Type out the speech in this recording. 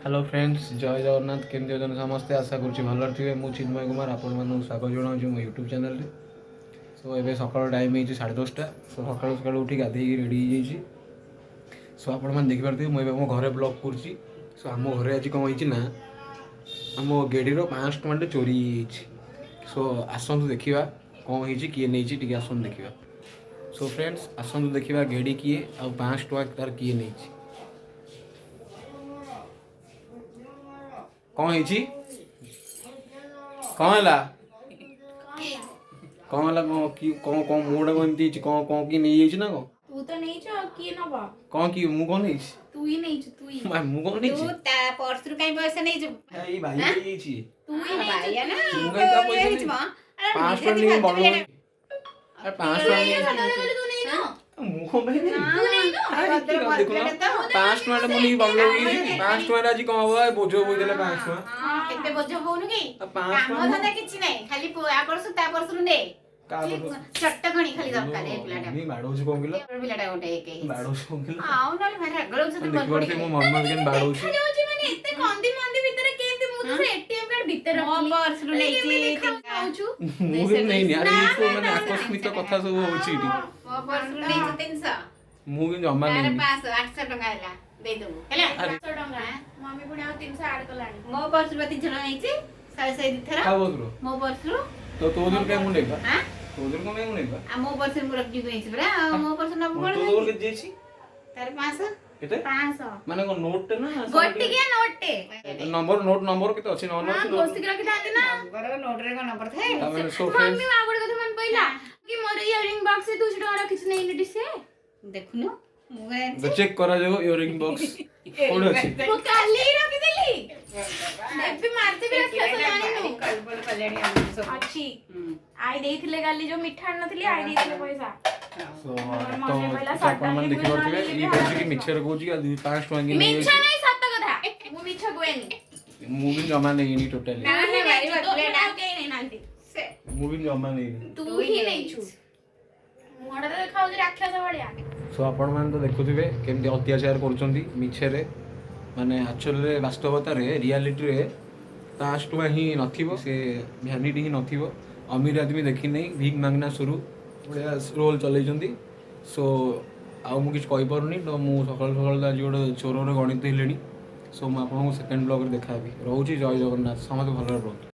Hello friends, ଜୟ ଜଗନ୍ନାଥ। କେମିତି ଅଛନ୍ତି ସମସ୍ତେ? ଆଶା କରୁଛି ଭଲରେ ଥିବେ। ମୁଁ ଚିନ୍ମୟ କୁମାର, ଆପଣମାନଙ୍କୁ ସ୍ୱାଗତ ଜଣାଉଛି ମୋ ୟୁଟ୍ୟୁବ୍ ଚ୍ୟାନେଲରେ। ସୋ ଏବେ ସକାଳ ଟାଇମ୍ ହେଇଛି 10:30। ସୋ ସକାଳୁ ସକାଳୁ ଉଠି ଗାଧେଇକି ରେଡ଼ି ହେଇଯାଇଛି। ସୋ ଆପଣମାନେ ଦେଖିପାରୁଥିବେ, ମୁଁ ଏବେ ଆମ ଘରେ ବ୍ଲଗ୍ କରୁଛି। ସୋ ଆମ ଘରେ ଆଜି କ'ଣ ହେଇଛି ନା, ଆମ ଗେଡ଼ିର 500 ଟଙ୍କାଟେ ଚୋରି ହେଇଯାଇଛି। ସୋ ଆସନ୍ତୁ ଦେଖିବା କ'ଣ ହେଇଛି, କିଏ ନେଇଛି, ଟିକେ ଆସନ୍ତୁ ଦେଖିବା। ସୋ ଫ୍ରେଣ୍ଡସ୍, ଆସନ୍ତୁ ଦେଖିବା ଗେଡ଼ି କିଏ ଆଉ 500 ଟଙ୍କା ତାର କିଏ ନେଇଛି। କ'ଣ ହେଇଛି? କ'ଣ ହେଲା? କ'ଣ ହେଲା? କ'ଣ କି କ'ଣ କ'ଣ ମୁହଁଟା କ'ଣ ଏମିତି ହେଇଛି? କ'ଣ କ'ଣ କିଏ ନେଇଯାଇଛି ନା କ'ଣ? ତୁ ତ ନେଇଛୁ, ଆଉ କିଏ ନବ? କ'ଣ କି ମୁଁ କ'ଣ ନେଇଛି? ତୁ ହିଁ ନେଇଛୁ, ତୁ ହିଁ। ମା, ମୁଁ କ'ଣ ନେଇଛି? ତୁ ତା ପର୍ସରୁ କାଇଁ ପଇସା ନେଇଛୁ? ଏଇ ଭାଇ ନେଇଯାଇଛି। ତୁ ହିଁ ନେଇଛୁ। ବାଇଆ ନା। ମୁଁ କାଇଁ ତା ପଇସା ହେଇଛି ମ। ଆରେ 500 ଟଙ୍କା ନିହାତି ନେଇକି ଫାଲତୁ ବଡ଼ ପିଲାଟା। ଆରେ 500 ଟଙ୍କା ନେଇକି ସତ କଥା କହିଲୁ, ତୁ ନେଇନୁ? ମୁଁ କ'ଣ ପାଇଁ ନେବି? ତୁ ନେଇନୁ? ଆରେ କି ଭଦ୍ର ଦେଖୁନ, ଭଦ୍ରଟା ତ। 500 ଟଙ୍କାଟା ମୁଁ ନେଇକି ବଡ଼ ଲୋକ ହେଇଯିବି? 500 ଟଙ୍କାରେ ଆଜି କ'ଣ ହବ? ଏ ବୋଝ ବୋହିଦେଲେ 500 ଟଙ୍କା। ହଁ, କେତେ ବୋଝ ହଉନୁ କି? ଆଉ 500 କାମ ଟଙ୍କା ଧନ୍ଦା କିଛି ନାହିଁ, ଖାଲି ଆ ପର୍ସରୁ ତା ପର୍ସରୁ ନେ। କାହା ପର୍ସରୁ? ଚଟକଣି ଖାଲି ଦରକାର ଏ ପିଲାଟା। ମମି ବାଡ଼ଉଛି କ'ଣ କିଲୋ? ପିଲାଟା ଗୋଟେ ଏକ ହେଇଛି। ବାଡ଼ଉଛି କ'ଣ କିଲୋ? ଆଉ ନହେଲେ ଭାରି ରାଗ ଲାଗୁଛି ତୋତେ। ଦେଖିପାରୁଥିବେ ମୋ ମମି କେମିତି ବାଡ଼ଉଛି। ଦେଖାଯାଉଛି ମାନେ ଏତେ କନ୍ଦି ମନ୍ଦି ଭିତରେ କେମିତି? ମୁଁ ତ ସେ ଏଟିଏମ କାର୍ଡ ଭିତରେ ମୋ ରଖିଲି। ପର୍ସରୁ ନେଇଛି କେମିତି ଦେଖାଯାଉଛୁ? ମୁଁ ବି ନେଇନି। ଆରେ ନା, ଏଇ ସବୁ ନା, ମାନେ ନା, ଆକସ୍ମିକ କଥା ସବୁ ହଉଛି ଏଠି। ମୋ ପର୍ସରୁ ନେଇଛି 300। ମୁଁ ବି ଜମା ତାର ନେଇନି। 500, 800 ଟଙ୍କା ହେଲା, ଦେଇଦବୁ ହେଲା। ଆରେ 500 ଟଙ୍କା, ମମି ପୁଣି ଆଉ 300 ଆଡ୍ କଲାଣି। ମୋ ପର୍ସରୁ ବା 300 ଟଙ୍କା ନେଇଛି, ଶହେ ଶହେ ଦିଥର। କାହା ପର୍ସରୁ? ମୋ ପର୍ସରୁ। ତ ତୋ ଦେହରୁ କାଇଁ ମୁଁ ନେବି? ଆଁ? ତୋ ଦେହରୁ କ'ଣ ପାଇଁ ମୁଁ ନେବି? ଆଉ ମୋ ପର୍ସରୁ ମୁଁ ରଖିକି ନେଇଛି ପରା, ଆଉ ମୋ ପର୍ସରୁ ନବୁ ତୋ କଣ? ଦେହରୁ କେତେ ଯାଇଛି? ତାର 500। କେତେ? 500। ମାନେ କ'ଣ ନୋଟଟେ ନା? ଗୋଟିକିଆ ନୋଟଟେ। ନମ୍ବର, ନୋଟ ନମ୍ବର କେତେ ଅଛି? ନମ୍ବର ହଁ, ଅଛି? ଘୋଷିକି ରଖିଥାନ୍ତି ନା। ନମ୍ବର, ନୋଟରେ କଣ ନମ୍ବର ଥାଏ? ତାମାନେ ସୋ ଫ୍ରେଣ୍ଡସ୍, ମମି, ଆଉ ଗୋଟେ କଥା ମନେ ପଇଲା କି ମୋର ଇୟରିଂ ବକ୍ସ ରେ 200 ଟଙ୍କା ରଖିଛି, ନେଇନି ସେ? ଦେଖୁନୁ, ମୁଁ ଜାଣିଛି। ଚେକ୍ କରାଯାଉ, ଇୟରିଂ ବକ୍ସ କୋଉଠି ଅଛି? ମୁଁ କାଲି ହିଁ ରଖିଥିଲି। ଦେବି, ମାରିଦେବି ରାକ୍ଷସ, ଜାଣିନୁ। କଲବଲ କଲେଣି ଆମକୁ ସବୁ। ଅଛି। I ଦେଇଥିଲେ କାଲି, ଯୋଉ ମିଠା ଆଣିନଥିଲି, I ଦେଇଥିଲେ ପଇସା। ସୋ ମୋର ତ ମନେ ପଇଲା। ଆପଣମାନେ ସଡନଲି ଦେଖିପାରୁଥିବେ, ମୁଁ ଇଏ କହୁଛି କି ମିଛରେ କହୁଛି କି 500 ଟଙ୍କା କି ମିଛ ନେଇଯାଇଛି। ନାଇଁ, ସତ କଥା। ମୁଁ ମିଛ କୁହେନି। ମୁଁ ବି ଜମା ନେଇନି ଟୋଟାଲି। ନା, ତୁ ହିଁ ଭାରି ନେଇଛୁ, ତୋ ଭଦ୍ରଟା। ଛଡ଼ା ଆଉ କେହି ନେଇନାହାନ୍ତି। ସେ ମୁଁ ବି ଜମା ନେଇନି। ତୁ ହିଁ ନେଇଛୁ, ମୁହଁଟା ତ ଦେଖାଯାଉଛି ରାକ୍ଷସ ଭଳିଆ। ସୋ ଆପଣମାନେ ତ ଦେଖୁଥିବେ କେମିତି ଅତ୍ୟାଚାର କରୁଛନ୍ତି ମିଛରେ। ମାନେ ଆକ୍ଚୁଆଲିରେ, ବାସ୍ତବତାରେ, ରିଆଲିଟିରେ 500 ଟଙ୍କା ହିଁ ନଥିବ, ସେ ଭ୍ୟାନିଟି ହିଁ ନଥିବ। ଅମୀର ଆଦମୀ ଦେଖିନେଇ ଭିକ ମାଗନା ସୁରୁ ଭଳିଆ ରୋଲ୍ ଚଲେଇଛନ୍ତି। ସୋ ଆଉ ମୁଁ କିଛି କହିପାରୁନି। ତ ମୁଁ ସକାଳୁ ସକାଳୁ ତ ଆଜି ଗୋଟେ ଚୋରରେ ଗଣିତ ହେଲିଣି। ସୋ ମୁଁ ଆପଣଙ୍କୁ ସେକେଣ୍ଡ ବ୍ଲଗ୍ରେ ଦେଖାହେବି। ରହୁଛି, ଜୟ ଜଗନ୍ନାଥ, ସମସ୍ତେ ଭଲରେ ରୁହନ୍ତୁ।